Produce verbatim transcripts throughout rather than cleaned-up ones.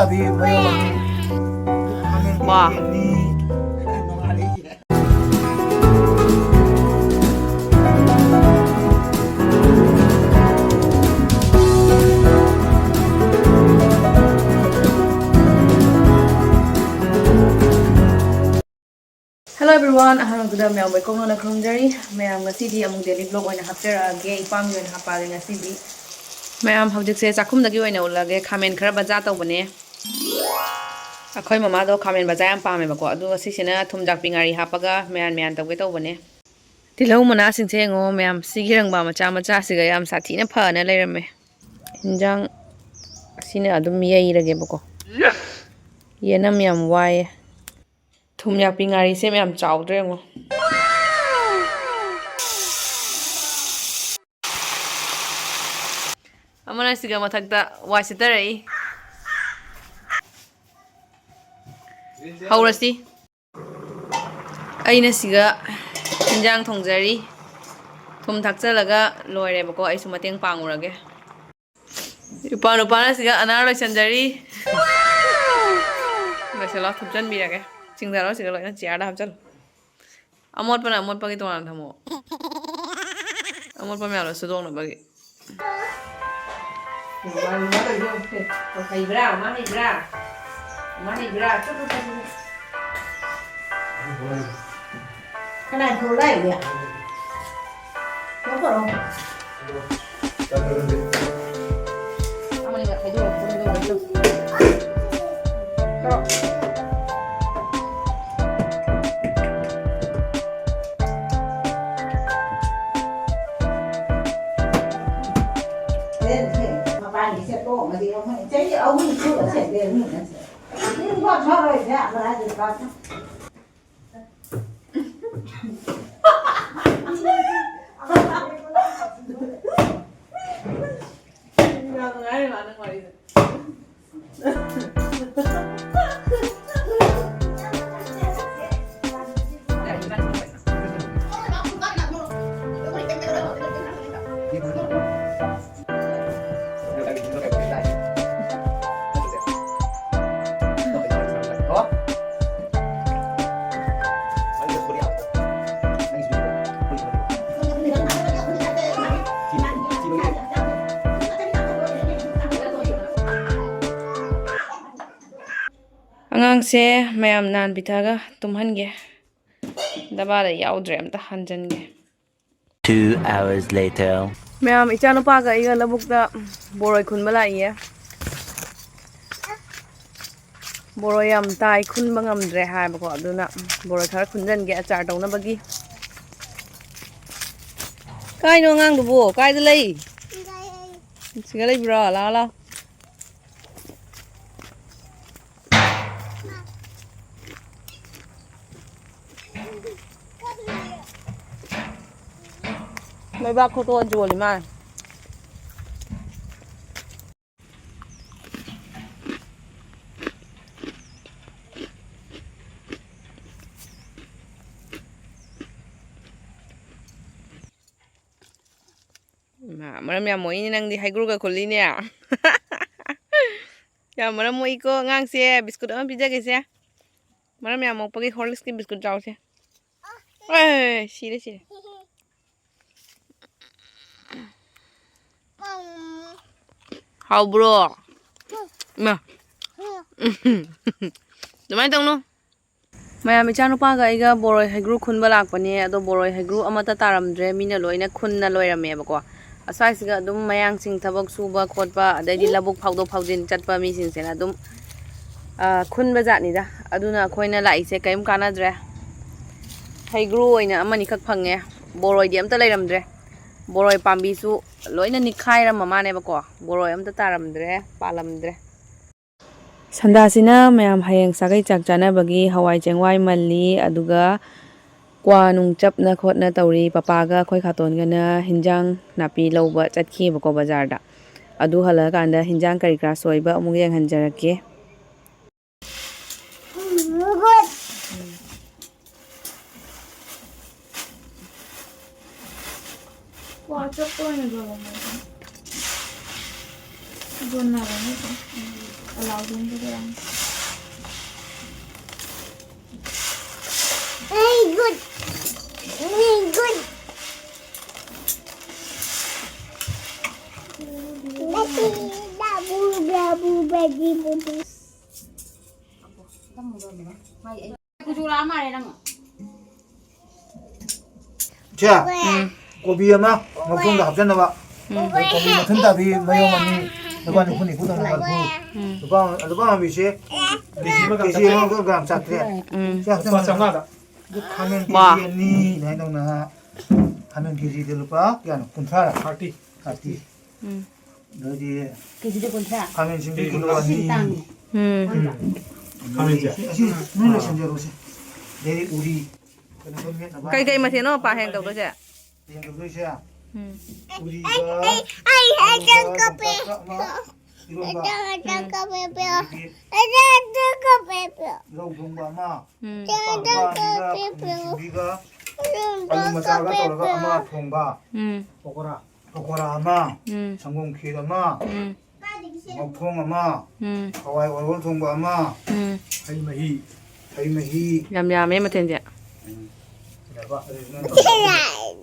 ꯋꯥ꯫ Hello everyone, ꯑꯍꯥꯟꯕꯗ ꯃꯌꯥꯝꯕꯨ ꯏꯀꯧꯅꯅ ꯈꯨꯔꯨꯝꯖꯔꯤ꯫ ꯃꯌꯥꯝ, ꯉꯁꯤꯗꯤ ꯑꯃꯨꯛ daily vlog ꯑꯣꯏꯅ ꯍꯥꯞꯆꯔꯛꯑꯒꯦ꯫ ꯏꯄꯥꯝꯒꯤ ꯑꯣꯏꯅ ꯍꯥꯞꯄꯛꯑꯒꯦ ꯉꯁꯤꯗꯤ꯫ ꯃꯌꯥꯝ, ꯍꯧꯖꯤꯛꯁꯦ ꯆꯥꯛꯈꯨꯝꯗꯒꯤ ꯑꯣꯏꯅ ꯎꯠꯂꯒꯦ꯫ ꯈꯥꯃꯦꯟ ꯈꯔ ꯕꯖꯥ ꯇꯧꯕꯅꯦ꯫ ꯑꯩꯈꯣꯏ ꯃꯃꯥꯗꯣ ꯈꯥꯃꯦꯟ ꯕꯖꯥ ꯌꯥꯝ ꯄꯥꯝꯃꯦꯕꯀꯣ, ꯑꯗꯨ ꯉꯁꯤꯁꯤꯅ ꯊꯨꯝꯖꯥꯛꯄꯤ ꯉꯥꯔꯤ ꯍꯥꯞꯄꯒ ꯃꯌꯥꯟ ꯃꯌꯥꯟ ꯇꯧꯒꯦ ꯇꯧꯕꯅꯦ꯫ ꯇꯤꯜꯍꯧ ꯃꯅꯥꯁꯤꯡꯁꯦ ꯌꯦꯡꯉꯣ ꯃꯌꯥꯝ, ꯁꯤꯒꯤ ꯔꯪꯕꯥ ꯃꯆꯥ ꯃꯆꯥꯁꯤꯒ ꯌꯥꯝ ꯁꯥꯊꯤꯅ ꯐꯅ ꯂꯩꯔꯝꯃꯦ꯫ ꯏꯟꯖꯥꯡ ꯑꯁꯤꯅ ꯑꯗꯨꯝ ꯌꯩꯔꯒꯦꯕꯀꯣ꯫ ꯌꯦꯅꯝ ꯌꯥꯝ ꯋꯥꯏꯌꯦ꯫ ꯊꯨꯝ ꯌꯥꯛꯄꯤ ꯉꯥꯔꯤꯁꯦ ꯃꯌꯥꯝ ꯆꯥꯎꯗ꯭ꯔꯥ ꯌꯦꯡꯉꯣ꯫ ꯑꯃꯅ ꯁꯤꯒ ꯃꯊꯛꯇ ꯋꯥꯏ ꯁꯤꯠꯇꯔꯛꯏ꯫ ꯍꯧꯔꯁꯤ꯫ ꯑꯩꯅ ꯁꯤꯒ ꯏꯟꯖꯥꯡ ꯊꯣꯡꯖꯔꯤ꯫ ꯊꯨꯝ ꯊꯥꯛꯆꯜꯂꯒ ꯂꯣꯏꯔꯦꯕꯀꯣ꯫ ꯑꯩꯁꯨ ꯃꯇꯦꯡ ꯄꯥꯡꯉꯨꯔꯒꯦ꯫ ꯏꯄꯥ ꯅꯨꯄꯥꯅ ꯁꯤꯒ ꯑꯅꯥꯔ ꯂꯣꯏꯁꯟꯖꯔꯤ꯫ ꯂꯣꯏꯁꯜꯂꯣ, ꯊꯨꯞꯆꯟꯕꯤꯔꯒꯦ꯫ ꯆꯤꯡꯊꯔꯣ ꯁꯤꯒ ꯂꯣꯏꯅ ꯆꯤꯌꯥꯔꯗ ꯍꯥꯞꯆꯜꯂꯣ꯫ ꯑꯃꯣꯠꯄꯅ ꯑꯃꯣꯠꯄꯒꯤ ꯇꯣꯉꯥꯟꯅ ꯊꯝꯃꯣ꯫ ꯑꯃꯣꯠꯄ ꯃꯌꯥꯝꯗꯣ ꯁꯨꯗꯣꯛꯅꯕꯒꯤ꯫ ꯍꯩꯕ꯭ꯔꯥ? ꯃꯥ ꯍꯩꯕ꯭ꯔꯥ? ꯃꯥ ꯍꯩꯕ꯭ꯔꯥ? ꯆꯠ, ꯆꯠ, ꯆꯠ, ꯆꯠ꯫ ꯀꯅꯥꯏ ꯐꯣꯟ ꯂꯥꯛꯏꯒꯦ? ꯀꯩꯅꯣ ꯇꯧꯔꯣ꯫ ꯑꯃꯅꯤꯒ ꯈꯥꯏꯗꯣꯛꯑꯣ, ꯈꯥꯏꯗꯣꯛꯑꯣ, ꯈꯥꯏꯗꯣꯛꯑꯣ꯫ ꯇꯧꯔꯣ꯫ ꯃꯄꯥꯟꯒꯤ ꯁꯦꯠꯇꯣꯛꯑꯝꯃꯗꯤ ꯑꯃꯨꯛ ꯆꯍꯤ ꯑꯍꯨꯝ ꯁꯨꯔ ꯁꯦꯠꯂꯦ ꯃꯤꯅ꯫ ꯌꯨꯝ ꯄꯥꯟ ꯐꯥꯔꯣꯏꯗ ꯀꯗꯥꯏꯗꯩ ꯄꯥꯟ꯫ ꯌꯥꯝ ꯅꯨꯡꯉꯥꯏꯔꯦ ꯃꯥ ꯅꯪ ꯋꯥꯔꯤꯗꯣ꯫ ꯁꯦ, ꯃꯌꯥꯝ ꯅꯥꯟ ꯄꯤꯊꯛꯑꯒ ꯇꯨꯝꯍꯟꯒꯦ꯫ ꯗꯕꯥꯗ ꯌꯥꯎꯗ꯭ꯔꯦ, ꯑꯝꯇ ꯍꯟꯖꯟꯒꯦ꯫ Two hours later. ꯃꯌꯥꯝ, ꯏꯆꯥꯅꯨꯄꯥꯒ ꯑꯩꯒ ꯂꯧꯕꯨꯛꯇ ꯕꯣꯔꯣꯏ ꯈꯨꯟꯕ ꯂꯥꯛꯏꯌꯦ꯫ ꯕꯣꯔꯣꯏ ꯌꯥꯝ ꯇꯥꯏ, ꯈꯨꯟꯕ ꯉꯝꯗ꯭ꯔꯦ ꯍꯥꯏꯕꯀꯣ, ꯑꯗꯨꯅ ꯕꯣꯔꯣꯏ ꯈꯔ ꯈꯨꯟꯖꯟꯒꯦ ꯑꯆꯥꯔ ꯇꯧꯅꯕꯒꯤ꯫ ꯀꯥꯏꯅꯣ ꯑꯉꯥꯡꯗꯨꯕꯨ? ꯀꯥꯏꯗ ꯂꯩ? ꯁꯤꯒ ꯂꯩꯕ꯭ꯔꯣ? ꯂꯥꯛꯑꯣ, ꯂꯥꯛꯑꯣ꯫ ꯂꯩꯕꯥꯛ ꯈꯣꯠꯇꯣꯛꯑ ꯌꯣꯜꯂꯤ ꯃꯥꯜꯂꯦ꯫ ꯏꯃꯥ, ꯃꯔꯝ ꯌꯥꯝ ꯃꯣꯛꯏꯅꯦ ꯅꯪꯗꯤ, ꯍꯩꯒ꯭ꯔꯨꯒ ꯈꯨꯜꯂꯤꯅꯦ꯫ ꯌꯥꯝ ꯃꯔꯝ ꯃꯣꯛꯏꯀꯣ ꯑꯉꯥꯡꯁꯦ꯫ ꯕꯤꯁꯀꯨꯠ ꯑꯃ ꯄꯤꯖꯒꯦꯁꯦ꯫ ꯃꯔꯝ ꯌꯥꯝ ꯃꯣꯛꯄꯒꯤ ꯍꯣꯔꯂꯤꯛꯁꯀꯤ ꯕꯤꯁꯀꯨꯠ ꯆꯥꯎꯁꯦ꯫ ꯑꯦ, ꯁꯤꯔꯦ, ꯁꯤꯔꯦ꯫ ꯍꯥꯎꯕ꯭ꯔꯣ? ꯏꯃꯥ꯫ ꯑꯗꯨꯃꯥꯏꯅ ꯇꯧꯅꯨ꯫ ꯃꯌꯥꯝ, ꯏꯆꯥꯅꯨꯄꯥꯒ ꯑꯩꯒ ꯕꯣꯔꯣꯏ ꯍꯩꯒ꯭ꯔꯨ ꯈꯨꯟꯕ ꯂꯥꯛꯄꯅꯦ꯫ ꯑꯗꯣ ꯕꯣꯔꯣꯏ ꯍꯩꯒ꯭ꯔꯨ ꯑꯃꯠꯇ ꯇꯥꯔꯝꯗ꯭ꯔꯦ, ꯃꯤꯅ ꯂꯣꯏꯅ ꯈꯨꯟꯅ ꯂꯣꯏꯔꯝꯃꯦꯕꯀꯣ꯫ ꯑꯁ꯭ꯋꯥꯏꯁꯤꯒ ꯑꯗꯨꯝ ꯃꯌꯥꯡꯁꯤꯡ ꯊꯕꯛ ꯁꯨꯕ ꯈꯣꯠꯄ, ꯑꯗꯩꯗꯤ ꯂꯧꯕꯨꯛ ꯐꯥꯎꯗꯣꯛ ꯐꯥꯎꯖꯤꯟ ꯆꯠꯄ ꯃꯤꯁꯤꯡꯁꯤꯅ ꯑꯗꯨꯝ, ꯑ, ꯈꯨꯟꯕ ꯖꯥꯠꯅꯤꯗ꯫ ꯑꯗꯨꯅ ꯑꯩꯈꯣꯏꯅ ꯂꯥꯛꯏꯁꯦ ꯀꯔꯤꯝ ꯀꯥꯟꯅꯗ꯭ꯔꯦ꯫ ꯍꯩꯒ꯭ꯔꯨ ꯑꯣꯏꯅ ꯑꯃꯅꯤꯈꯛ ꯐꯪꯉꯦ꯫ ꯕꯣꯔꯣꯏꯗꯤ ꯑꯝꯇ ꯂꯩꯔꯝꯗ꯭ꯔꯦ꯫ ꯕꯣꯔꯣꯏ ꯄꯥꯝꯕꯤꯁꯨ ꯂꯣꯏꯅ ꯅꯤꯛꯈꯥꯏꯔꯝꯃ ꯃꯥꯅꯦꯕꯀꯣ꯫ ꯕꯣꯔꯣꯏ ꯑꯝꯇ ꯇꯥꯔꯝꯗ꯭ꯔꯦ, ꯄꯥꯜꯂꯝꯗ꯭ꯔꯦ꯫ ꯁꯟꯗꯥꯁꯤꯅ ꯃꯌꯥꯝ ꯍꯌꯦꯡ ꯁꯥꯒꯩ ꯆꯥꯛ ꯆꯥꯅꯕꯒꯤ ꯍꯋꯥꯏ ꯆꯦꯡꯋꯥꯏ ꯃꯜꯂꯤ, ꯑꯗꯨꯒ ꯀ꯭ꯋꯥ ꯅꯨꯡ ꯆꯞꯅ ꯈꯣꯠꯅ ꯇꯧꯔꯤ꯫ ꯄꯄꯥꯒ ꯑꯩꯈꯣꯏ ꯈꯥꯇꯣꯟꯒꯅ ꯍꯤꯟꯖꯥꯡ ꯅꯥꯄꯤ ꯂꯧꯕ ꯆꯠꯈꯤꯕꯀꯣ ꯕꯖꯥꯔꯗ꯫ ꯑꯗꯨ ꯍꯜꯂꯛꯑꯀꯥꯟꯗ ꯍꯤꯟꯖꯥꯡ ꯀꯔꯤ ꯀꯔꯥ ꯁꯣꯏꯕ ꯑꯃꯨꯛ ꯌꯦꯡꯍꯟꯖꯔꯛꯀꯦ꯫ ꯀ꯭ꯋꯥ ꯆꯞꯄ ꯑꯣꯏꯅ ꯂꯣꯜꯂꯝꯃꯣ꯫ ꯌꯣꯟꯅꯕꯅꯦ ꯑꯗꯨꯝ꯫ ꯑꯂꯥꯎꯗꯤꯟꯒꯤꯗꯣ ꯌꯥꯝ꯫ Very good. Very good. Babu, babu, babu, babu, babu. ꯁꯦ, ꯎꯝ꯫ ꯀꯣꯕꯤ ꯑꯃ ꯃꯈꯨꯝꯗ ꯍꯥꯞꯆꯟꯅꯕ꯫ ꯎꯝ꯫ ꯑꯗꯩ ꯀꯣꯕꯤ ꯃꯊꯨꯝ ꯇꯥꯕꯤ ꯃꯌꯣꯝ ꯑꯅꯤ꯫ ꯂꯨꯄꯥ ꯅꯤꯐꯨ ꯅꯤꯐꯨ ꯇꯧꯅ ꯃꯔꯤꯐꯨ꯫ ꯎꯝ꯫ ꯂꯨꯄꯥ, ꯂꯨꯄꯥ ꯃꯥꯟꯕꯤꯁꯦ ꯀꯦꯖꯤ ꯑꯃꯒ ꯒ꯭ꯔꯥꯝ ꯆꯥꯇ꯭ꯔꯦꯠ꯫ ꯎꯝ꯫ ꯁꯦ ꯍꯥꯞꯆꯟꯅꯕ꯫ ꯂꯨꯄꯥ ꯆꯥꯝꯃꯉꯥꯗ꯫ ꯑꯗꯨ ꯈꯥꯃꯦꯟ ꯋꯥ꯫ ꯀꯦꯖꯤ ꯑꯅꯤ ꯑꯗꯨꯃꯥꯏꯅ ꯇꯧꯅ꯫ ꯈꯥꯃꯦꯟ ꯀꯦꯖꯤꯗ ꯂꯨꯄꯥ ꯀꯌꯥꯅꯣ? ꯀꯨꯟꯊ꯭ꯔꯥꯔ? ꯊꯥꯔꯇꯤ꯫ ꯊꯥꯔꯇꯤ꯫ ꯎꯝ꯫ ꯑꯗꯩꯗꯤ ꯀꯦꯖꯤꯗ ꯀꯨꯟꯊ꯭ꯔꯥ? ꯈꯥꯃꯦꯟ ꯁꯤꯟꯕꯤ ꯀꯤꯂꯣ ꯑꯅꯤ꯫ ꯁꯤꯗꯤ ꯇꯥꯡꯉꯤ꯫ ꯎꯝ꯫ ꯈꯥꯃꯦꯟꯁꯦ꯫ ꯑꯁꯤ ꯅꯣꯏ ꯂꯣꯏꯁꯤꯟꯖꯔꯣꯁꯦ꯫ ꯑꯗꯩꯗꯤ ꯎꯔꯤ꯫ ꯀꯩꯅꯣꯗꯣ ꯃꯦꯠꯅꯕ꯫ ꯀꯩꯀꯩ ꯃꯊꯦꯜꯅꯣ ꯄꯥ ꯍꯌꯦꯡ ꯇꯧꯗꯣꯏꯁꯦ? ꯍꯌꯦꯡ ꯇꯧꯗꯣꯏꯁꯦ꯫ ꯎꯝ꯫ ꯎꯔꯤꯒ ꯑꯩ, ꯑꯩ, ꯑꯩ ꯑꯂꯨꯒ ꯆꯪ ꯀꯞꯄꯦ꯫ ꯌꯣꯡꯆꯥꯛꯀ ꯑꯃ, ꯏꯔꯣꯟꯕ꯫ ꯑꯩ ꯆꯪ, ꯑꯩ ꯆꯪ ꯀꯞꯄꯦ, ꯄꯤꯌꯣ꯫ ꯑꯗꯒꯤ ꯑꯩ ꯆꯪ, ꯑꯩ ꯆꯪ ꯀꯞꯄꯦ, ꯄꯤꯌꯣ꯫ ꯔꯧ ꯊꯣꯡꯕ ꯑꯃ꯫ ꯎꯝ꯫ ꯆꯪ, ꯑꯩ ꯆꯪ ꯀꯞꯄꯦ, ꯄꯤꯌꯣ꯫ ꯁꯤꯡꯖꯨꯒ ꯑꯂꯨ ꯃꯆꯥꯒ ꯇꯧꯔꯒ ꯑꯃ ꯊꯣꯡꯕ꯫ ꯎꯝ꯫ ꯄꯀꯣꯔꯥ꯫ ꯄꯀꯣꯔꯥ ꯑꯃ, ꯎꯝ꯫ ꯁꯪꯒꯣꯝ ꯈꯦꯔ ꯑꯃ, ꯎꯝ꯫ ꯃꯈꯣꯡ ꯑꯃ, ꯎꯝ꯫ ꯍꯋꯥꯏ ꯑꯣꯔꯣ ꯊꯣꯡꯕ ꯑꯃ, ꯎꯝ꯫ ꯍꯩ ꯃꯍꯤ꯫ ꯍꯩ ꯃꯍꯤ꯫ ꯌꯥꯝ ꯌꯥꯝꯃꯦ ꯃꯊꯦꯜꯁꯦ꯫ ꯎꯝ꯫ ꯌꯥꯔꯕ? ꯑꯗꯨ ꯅꯪ,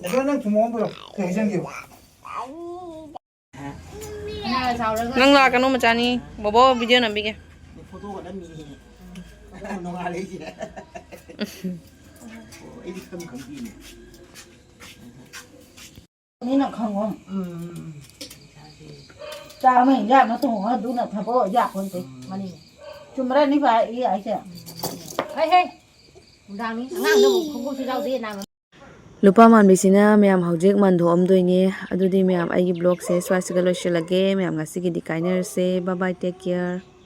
ꯑꯗꯨ ꯅꯪ ꯊꯨꯝꯃꯣꯛ ꯑꯃ ꯄꯨꯔꯛꯑꯣ꯫ ꯁꯤ ꯍꯩꯖꯤꯟꯒꯦꯕ꯫ ꯅꯪ ꯂꯥꯛꯀꯅꯨ ꯃꯆꯥꯅꯤ꯫ ꯕꯣꯕꯣ video ꯅꯝꯕꯤꯒꯦ꯫ ꯐꯣꯇꯣꯒ ꯅꯝꯃꯤꯌꯦ꯫ ꯅꯣꯡꯉꯥꯜꯂꯛꯏꯁꯦ꯫ ꯑꯣ, ꯑꯩꯗꯤ ꯈꯪ ꯈꯪꯗꯦꯅꯦ꯫ ꯃꯤꯅ ꯈꯪꯉꯣ꯫ ꯎꯝ꯫ ꯆꯥꯛ ꯑꯃ ꯏꯟꯖꯥꯡ ꯑꯃ ꯊꯣꯡꯉꯣ, ꯑꯗꯨꯅ ꯊꯕꯛ ꯑꯣꯏ ꯌꯥꯄꯣꯟꯇꯦ꯫ ꯎꯝ꯫ ꯃꯥꯅꯤ꯫ ꯆꯨꯝꯕ꯭ꯔꯥ ꯅꯤꯕꯥ ꯑꯩ ꯍꯥꯏꯁꯦ? ꯍꯩ, ꯍꯩ꯫ ꯅꯨꯡꯗꯥꯡꯅꯤ꯫ ꯑꯉꯥꯡꯗꯣ ꯑꯃꯨꯛ ꯈꯣꯡꯎꯞꯁꯨ ꯌꯥꯎꯗꯦ, ꯅꯥꯕ꯫ ꯂꯨꯄꯥ ꯃꯥꯟꯕꯤꯁꯤꯅ ꯃꯌꯥꯝ ꯍꯧꯖꯤꯛ ꯃꯟꯊꯣꯛꯑꯝꯗꯣꯏꯅꯦ꯫ ꯑꯗꯨꯗꯤ ꯃꯌꯥꯝ ꯑꯩꯒꯤ vlogꯁꯦ ꯁ꯭ꯋꯥꯏꯁꯤꯒ ꯂꯣꯏꯁꯤꯜꯂꯒꯦ꯫ ꯃꯌꯥꯝ ꯉꯁꯤꯒꯤꯗꯤ ꯀꯥꯏꯅꯔꯁꯦ꯫ Bye bye, take care꯫